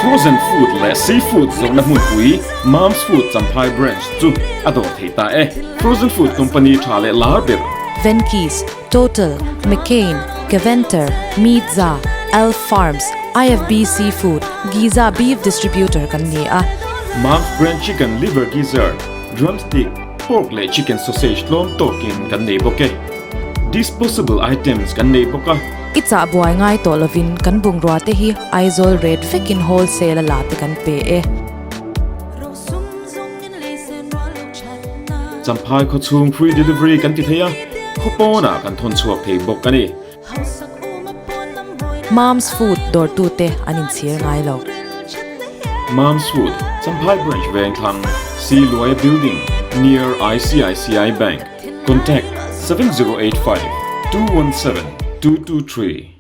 Frozen food leh seafood zawrhna hmunpui Mom's Food Champhai Branch chu a dawr thei ta e. Frozen food company tha leh lar ber. Venky's, Total, McCain, Keventer, Meatza, Elf Farms, IFB Seafood, Giza Beef Distributor kan ni a. Mom's Brand Chicken Liver Gizzard, Drumstick, Pork leh Chicken Sausage tlawm tawkin kan nei bawk e. Disposable items kan nei bawk a. I chah buai ngai tawh lovin kan bungrua te hi Aizawl rate vekin wholesale a la te kan pe e. Champhai khawchhung free delivery kan ti thei a, khaw pawnah kan thawn chhuak thei bawk a ni. Mom's Food dawrtute an inchhir ngai lo. Mom's Food, Champhai Branch Vengthlang, Siluaia Building, near ICICI Bank. Contact 7085 217 223.